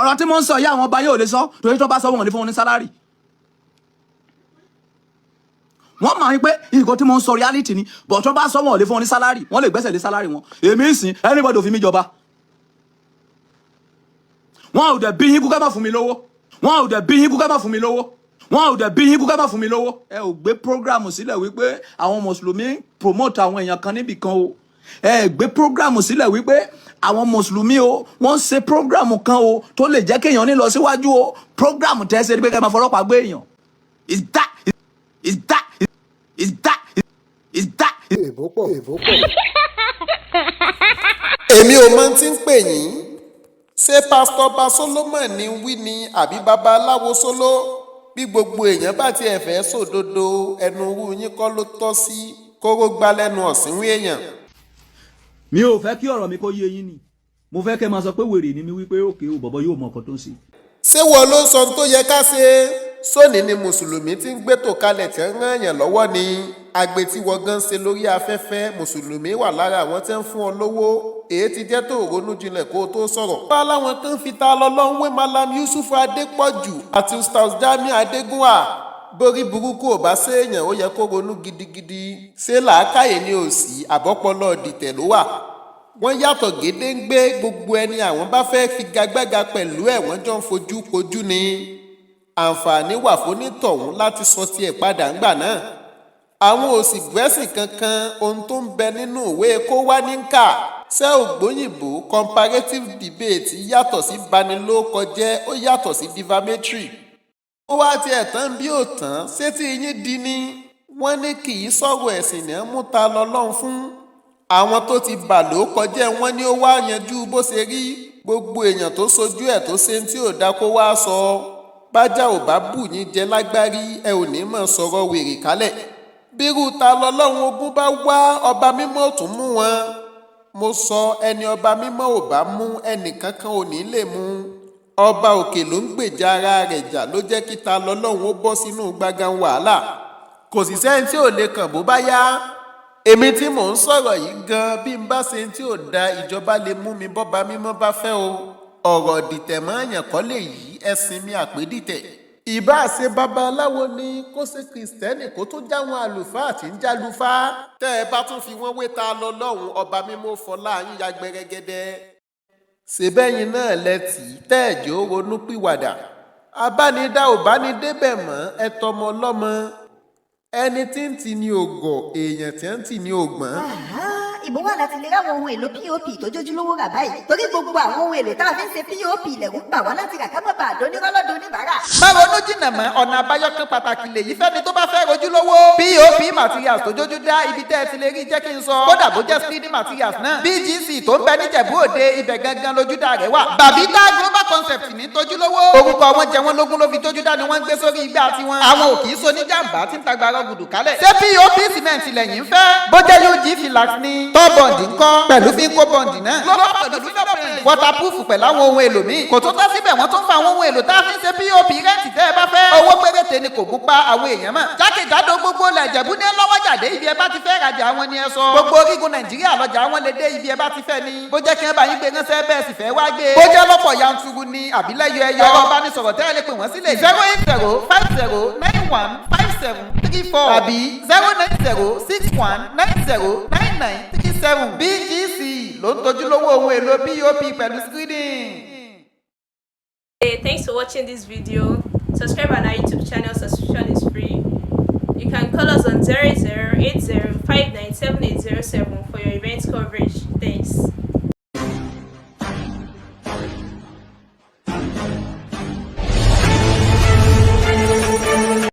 Ọ̀rọ̀ tí mo ń sọ yìí, àwọn ọba yóò lè sọ, torí tó bá sọ, wọn ò ní fún wọn ní salary. Wọ́n mọ̀ wípé nǹkan tí mo ń sọ reality ni, but tó bá sọ, wọn ò lè fún wọn ní salary, wọ́n lè gbẹ́sẹ̀ lé salary wọn. Èmi ń sìn, anybody ò fi mí jọba. Wọn ò dẹ̀ bí yín kú ká má fún mi lówó. Wọn ò dẹ̀ bí yín kú ká má fún mi lówó. Wọn ò dẹ̀ bí yín kú ká má fún mi lówó. Ẹ ò gbé program sílẹ̀ wípé àwọn mùsùlùmí promote àwọn èèyàn kan níbì kan o. Ẹ gbé program sílẹ̀ wípé àwọn mùsùlùmí o, wọ́n ń ṣe program kan o tó lè jẹ́ kéèyàn ní lọ síwájú o. Program tẹ́ ṣe ni pé ká máa fọlọ́pàá gbé èèyàn. Is that, is that, is that, is that? Èbó pọ̀, èbó pọ̀. Èmi ò mọ tí ń pè yín. Ṣé Pásítọ̀ bá Solomon ní wí ni àbí babaláwo sóló? Bí gbogbo èèyàn bá tiẹ̀ fẹ́ sòdodo, ẹnu irú yín kọ́ ló tọ́ sí kóró gbá lẹ́nu ọ̀sìnwó èèyàn. Mi ò fẹ́ kí ọ̀rọ̀ mi kó yé yín ni. Mo fẹ́ kẹ́ máa sọ pé wèrè ni mi, wípé òkè o, bọ̀bọ̀ yóò mọ ọkọ̀ tó ń ṣe. Ṣé wọ́n ló sọ ohun tó yẹ ká ṣe sóní ni? Mùsùlùmí tí ń gbétò kalẹ̀ tí ń ràn yàn lọ́wọ́ ni agbe tí wọ́n gan ṣe lórí afẹ́fẹ́. Mùsùlùmí wà lára àwọn tí ń fún ọ lówó. Èyí ti jẹ́ tó ronú jinlẹ̀ kó o tó sọ̀rọ̀. Wọ́n láwọn kan fi ta lọ́lọ́run wé Malam Yusuf Adépọ̀jù àti Ustaz Jamiu Adégúnwà. Borí burúkú ò bá séèyàn, ó yẹ kó ronú gidigidi. Ṣé làákàyè ni ò sí, àbọ̀pọ̀lọ́ dìtẹ̀ ló wà? Wọ́n yàtọ̀ gédéǹgbé. Gbogbo ẹni àwọn bá fẹ́ figagbága pẹ̀lú ẹ̀, wọ́n jọ ń fojú kojú ni. Àǹfààní wà fónítọ̀hún láti sọ tiẹ̀ padà ńgbà náà. Àwọn ò sì gbẹ́sìn kankan. Ohun tó ń bẹ nínú ìwé kó wá ní kà ṣé ògbóyìnbó. Comparative debate yàtọ̀ sí banilókọjẹ́, ó yàtọ̀ sí defamatory. Ó wá tiẹ̀ tán bí ò tán, sétí yín di ni. Wọ́n ní kì í sọ̀rọ̀ ẹ̀sìn ní mú ta lọ́lọ́run fún àwọn tó ti bà ló kọjá. Wọ́n ní ó wá yanjú bó ṣe rí. Gbogbo èèyàn tó sojú ẹ̀ tó ṣe tí ò dá, kó wá sọ. Bájá ò bá bù yín jẹ lágbárí, ẹ ò ní mọ̀ sọ̀rọ̀ wèrè kálẹ̀. Bírú ta lọ́lọ́run ogún bá wá, ọba mímọ́ ò tún mú wọn. Mo sọ, ẹni ọba mímọ́ ò bá mú, ẹnìkankan ò ní lè mú. Ọba òkè ló ń gbèjà ara rẹ̀ jà, ló jẹ́ kí ta lọ́lọ́run ó bọ́ sínú gbàgán wàhálà. Kò sì sẹ́ni tí ò lè kàn bó bá yá. Èmi tí mò ń sọ̀rọ̀ yìí gan, bí n bá ṣe tí ò da, ìjọba lè mú mi bọ́ba mímọ́ bá fẹ́ o. Ọ̀rọ̀ dìtẹ̀ mọ́ àyàn kọ́ lè yí ẹ̀sìn mi àpédìtẹ̀. Ìbá ṣe babaláwo ni, kó ṣe kìrìsìtẹ́nì, kó tún jáwọn àlùfáà tí ń jálùfáà. Tẹ́ ẹ bá tún fi wọ́n wé ta lọ lọ́hùn, ọba mímọ́ fọlá yín ya gbẹrẹgẹdẹ. Ṣèbẹ́yìn náà lẹ́tì tẹ́ ẹ̀jẹ̀ ó ronú pìwàdà. Abánidá ò bá ní débẹ̀ mọ́. Ẹ tọmọ ọlọ́mọ, ẹni tí ń tì ní ògọ̀, èèyàn tí ń tì ní ògbọ́n. Ìbò wà láti lè ráwọn ohun èlò POP tó jójúlówó rà báyìí, torí gbogbo àwọn ohun èlò tá a fi ń ṣe POP lẹ̀rú bà wá láti rà, ká má bàa dónírọ́lọ́dún oníbàárà. Má ronú jìnnà mọ́. Ọ̀nà àbáyọ kan pàtàkì lèyí fẹ́ni tó bá fẹ́ rojúlówó POP materials tó jójú dá. Ibi tẹ́ ẹ ti lè rí, jẹ́ kí n sọ. Kódà bó jẹ́ screening materials náà, BGC tó ń bẹ níjẹ̀bú Òde, ibẹ̀ gangan lójúdá rẹ̀ wà. Bàbíta Global Concept ní tójúlówó. Orúkọ wọn jẹ wọn lógún, ló fi tójú dá ni wọ́n ń gbé sórí igbá tiwọn. Àwọn ò kì í so níjàmbá tí ń tagbára gùdù kálẹ̀. Ṣé POP cement lẹ́yìn ń fẹ́? Bó jẹ́ UG Relax ní tọ́ bond ńkọ́, pẹ̀lú Finco bond náà, waterproof pẹ̀lú àwọn ohun èlò míì. Kò tó tán síbẹ̀, wọ́n tún fa àwọn ohun èlò tá a fi ń ṣe POP rent tẹ́ ẹ bá fẹ́. Owó péréte ni, kò gún pa àwọn èèyàn mọ̀. Jákèjádò gbogbo ilẹ̀ Ìjẹ̀bú ní lọ́wọ́jáde. Ibi ẹ bá ti fẹ́ rajà àwọn ni ẹ sọ. Gbogbo orígun Nàìjíríà lọ́jà wọn lè dé. Ibi ẹ bá ti fẹ́ ni, bó jẹ́ kí wọ́n bá yín gbé ránṣẹ́, bẹ́ẹ̀ sì fẹ́ wá gbé. Bó jẹ́ lọ́pọ̀ yanturu ni àbílẹ̀yọ ẹyọ. Ẹ̀rọ ìbánisọ̀rọ̀ tẹ́lẹ̀ lè pè wọ́n sílẹ̀: 08050915734 tàbí 09061909937. BGC ló ń tojúlówó ohun èlò POP pẹ̀lú screening. Hey, thanks for watching this video. Subscribe on our YouTube channel, subscription is free. You can call us on 0080 for your event coverage. Thanks.